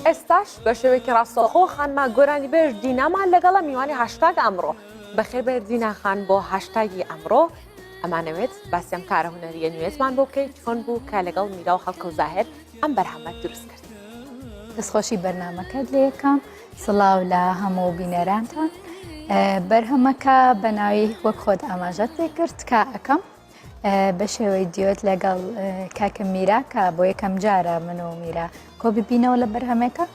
ئێستاش بە شێوەیەکی ڕاستەوخۆ خانمە گۆرانیبێژ دینامان لەگەڵە میوانی هاشتاگ ئەمڕۆ. بەخێر بێت دینا خان بۆ هاشتاگی ئەمڕۆ. ئەمانەوێت باسی ئەم کارە هونەریە نوێتمان بۆ بکەیت چۆن بوو کە لەگەڵ میرا و هەڵکەوت زاهر ئەم بەرهەمەت دروست کرد؟ دەستخۆشی بەرنامەکەت لێ یەکەم سڵاو لە هەموو بینەرانتان بەرهەمەکە بە ناوی وەک خۆت ئاماژەت پێ کرد تکا ئەکەم بە شێوەی duet لەگەڵ کاکە میرا کە بۆ یەکەم جارە من و میرا کۆ ببینەوە لە بەرهەمێکە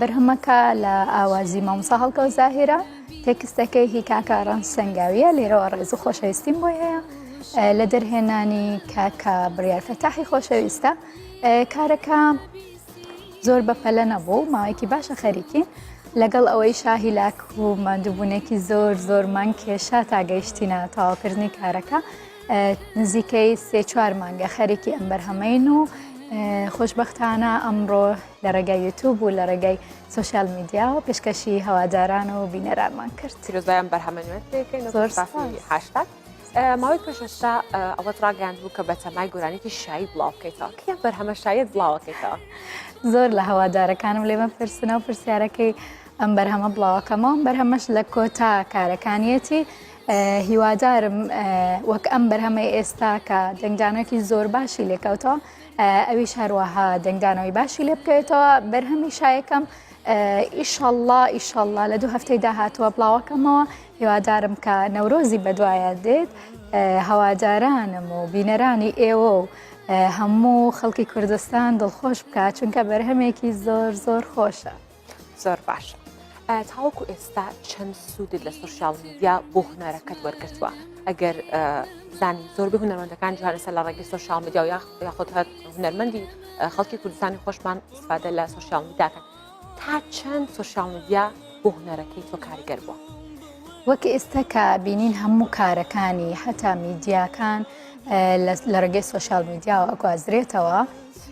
بەرهەمەکە لە ئاوازی مامۆستا هەڵکەوت زاهیرە تێکستەکەی هی کاکە ڕەنج سەنگاویە لێرەوە ڕێز و خۆشەویستیم بۆی هەیە لە دەرهێنانی کاکە بڕیار فەتاحی خۆشەویستە کارەکە زۆر بەپەلە نەبوو ماوەیەکی باشە خەریکین لەگەڵ ئەوەی شاهی لاک و ماندووبوونێکی زۆر زۆرمان کێشا تا گەیشتینە تەواوکردنی کارەکە نزیکەی سێ چوار مانگە خەریکی ئەم بەرهەمەین و خۆشببختانە ئەمڕۆ لە ڕێگای یوتوب و لە ڕێگای social media و پێشکەشی هەواداران و بینەرانمان کرد. پیرۆزبایان بەرهەمە نوێت پێکەین زۆر هاشتاگ ماوەی پێش ئێستا ئەوەت ڕاگەیاند بوو کە بەتەمای گۆرانیکی شایی بڵاو بکەیتەوە کێ بەرهەمە شایەت بڵاوەکەیتەوە؟ زۆر لە هەوادارەکانم لێمە پرسنەوە پرسیارەکەی ئەم بەرهەمە بڵاوەکەمەوە بەرهەمەش لە کۆتا کارەکانیەتی هیوادارم وەک ئەم بەرهەمەی ئێستا کە دەنگدانێکی زۆر باشی لێکەوتەوە ئەویش هەروەها دەنگدانەوەی باشی لێ بکەوێتەوە بەرهەمی شایەکەم ئیشەڵڵا ئیشەڵڵا لە دوو هەفتەی داهاتووە بڵاوەکەمەوە هیوادارم کە نەورۆزی بەدوایە دێت هەوادارانم و بینەرانی ئێوە و هەموو خەڵکی کوردستان دڵخۆش بکات چونکە بەرهەمێکی زۆر زۆر خۆشە. زۆر باشە تاوەکو ئێستا چەند سوودت لە social media بۆ هونەرەکەت وەرگرتووە ئەگەر زانی زۆربەی هونەرمەندەکان جیهان ئێستا لە ڕێگەی social media و یاخود هەر هونەرمەندی خەڵکی کوردستانی خۆشمان ئیسفادە لە social media کەن تا چەند social media بۆ هونەرەکەی تۆ کاریگەر بووە؟ وەک ئێستا کە بینین هەموو کارەکانی هەتا میدیاکان لە ڕێگەی social media وە ئەگوازرێتەوە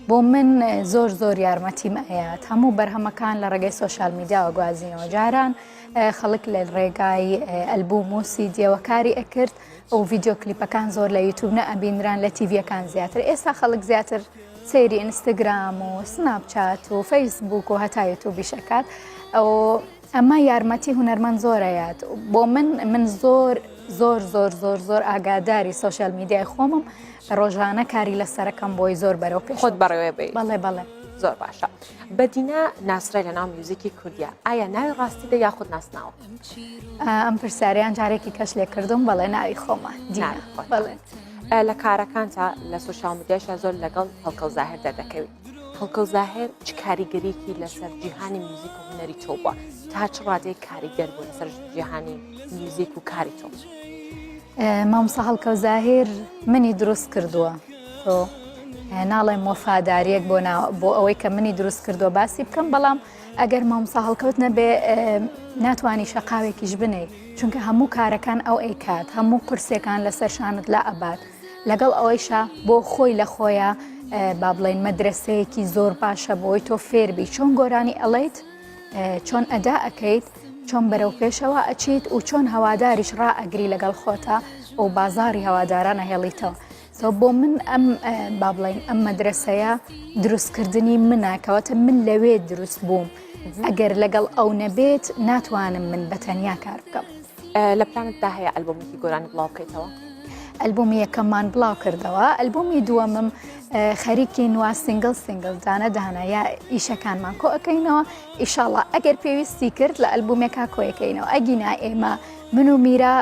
بۆ من زۆر زۆر یارمەتیم ئەیات هەموو بەرهەمەکان لە ڕێگەی social media وە گوازینەوە جاران خەڵک لە ڕێگای ئەلبوم و سیدیەوە کاری ئەکرد و ڤیدیۆ کلیپەکان زۆر لە یوتوب نەئەبینران لە تیڤیەکان زیاتر ئێستا خەڵک زیاتر سەیری ئینستاگرام و سناپچات و فەیسبوک و هەتا یوتوبیش ئەکات ئەو ئەمە یارمەتی هونەرمەند زۆرەیات بۆ من من زۆر زۆر زۆر زۆر زۆر ئاگاداری social media ی خۆمم ڕۆژانە کاری لەسەرەکەم بۆی زۆر بەرەو پێش خۆت بەڕێوێ بی بەڵێ بەڵێ زۆر باشە بەدینا ناسرای لە ناو میوزیکی کوردیا ئایا ناوی ڕاستی دە یاخود ناسناوە ئەم پرسیاریان جارێکی کەش لێ کردم بەڵێ ناوی خۆمە دینا بەڵێ لە کارەکانتا لە social media شا زۆر لەگەڵ هەڵکەوت زاهر دەردەکەوی هەڵکەوت زاهر چ کاریگەریکی لەسەر جیهانی میوزیک و هونەری تۆ بووە تا چ ڕادەیەک کاریگەر بوو لەسەر جیهانی میوزیک و کاری تۆ؟ مامۆستا هەڵکەوت زاهیر منی دروست کردووە تۆ ناڵێم وەفاداریەک بۆ بۆ ئەوەی کە منی دروست کردووە باسی بکەم بەڵام ئەگەر مامۆستا هەڵکەوت نەبێ ناتوانانی شەقاوێکیش بنێ چونکە هەموو کارەکان ئەو ئەیکات هەموو قورسێکان لەسەر شانت لا ئەبات لەگەڵ ئەوەیشا بۆ خۆی لە خۆیە با بڵێین مەدرەسەیەکی زۆر باشە بۆی تۆ فێربی چۆن گۆرانی ئەڵێیت چۆن ئەدا ئەەکەیت چۆن بەرەو پێشەوە ئەچیت و چۆن هەواداریش ڕائەگری لەگەڵ خۆتا و بازاری هەواداران ئەهێڵیتەوە سۆ بۆ من ئەم با بڵێین ئەم مەدرەسەیە دروستکردنی منە کەواتە من لەوێ دروست بووم ئەگەر لەگەڵ ئەو نەبێت ناتوانم من بە تەنیا کار بکەم. لە پلانتدا هەیە ئەلبومێکی گۆرانی بڵاو بکەیتەوە؟ ئەلبومی یەکەممان بڵاو کردەوە ئەلبومی دووەمم خەریکین وا single single دانە دانە یا ئیشەکانمان کۆ ئەەکەینەوە ئیشاڵا ئەگەر پێویستی کرد لە ئەلبومێکا کۆیەکەینەوە ئەگینا ئێمە من و میرا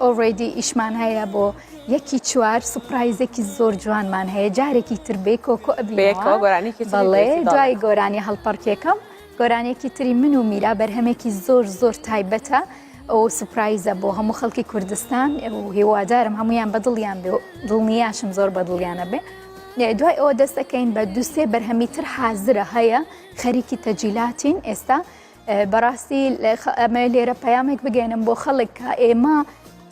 already ئیشمان هەیە بۆ یەکی چوار surprise ێکی زۆر جوانمان هەیە جارێکی تر بێ کۆکۆ ئەبیەکەوە گۆرانیکی بەڵێ دوای گۆرانی هەڵپەڕکێکەم گۆرانیەکی تری من و میرا بەرهەمێکی زۆر زۆر تایبەتە و surprise ە بۆ هەموو خەڵکی کوردستان و هیوادارم هەمویان بەدڵیان بێ و دڵنیاشم زۆر بەدڵیانە بێ دوای ئەوە دەست دەکەین بە دوسێ بەرهەمی تر حازرە هەیە خەریکی تەجیلاتین ئێستا بەڕاستی ئەمە لێرە پەیامێک بگەێنم بۆ خەڵک کە ئێمە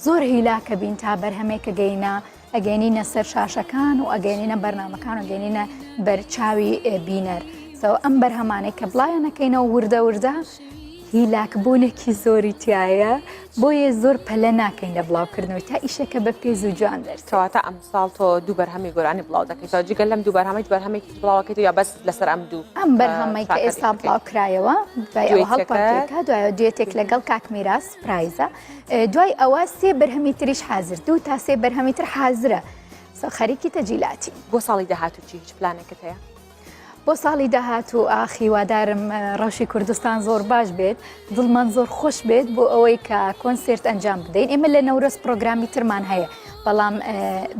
زۆر هیلاکە بین تا بەرهەمێکە گەینە ئەگەینینە سەر شاشەکان و ئەگەینینە بەرنامەکان و گەینینە بەرچاوی بینەر سەو ئەم بەرهەمانەی کە بڵایانەکەینەوە وردە وردە. هیلاک بوونێکی زۆری تایە بۆیە زۆر پەلە ناکەین لە بڵاوکردنەوەی تا ئیشەکە بە پێز و جوان دەرچێت. کەواتە ئەمساڵ تۆ دوو بەرهەمی گۆرانی بڵاو دەکەیتەوە جگە لەم دوو بەرهەمە هیچ بەرهەمێکی تر بڵاوەکەیتەوە یا بەس لەسەر ئەم دوو ئەم بەرهەمەی کە ئێستا بڵاو کرایەوە دوای ئەوە هەڵپەڕکێکە دوایەوە دوێتێک لەگەڵ کاک میراس پرایزە دوای ئەوە سێ بەرهەمی تریش حازر دوو تا سێ بەرهەمی تر حازرە خەریکی تەجیلاتی. بۆ ساڵی داهاتوو چی هیچ پلانێکت هەیە؟ بۆ ساڵی داهاتوو ئاخ هیوادارم ڕەوشی کوردستان زۆر باش بێت دڵمان زۆر خۆش بێت بۆ ئەوەی کە کۆنسێرت ئەنجام بدەین ئێمە لە نەورۆز پرۆگرامی ترمان هەیە بەڵام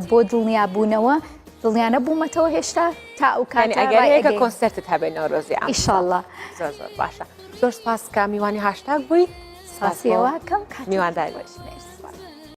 بۆ دڵنیابوونەوە دڵنیانە بوومەتەوە هێشتا تا ئەو کاتە ئەگەر هەیە کە کۆنسێرتت هەبێت نەورۆزی ئەم ئیشاڵڵا زۆر زۆر باشە زۆر سپاس کە میوانی هاشتاگ بووی سپاسیەوە کەم میوانداری.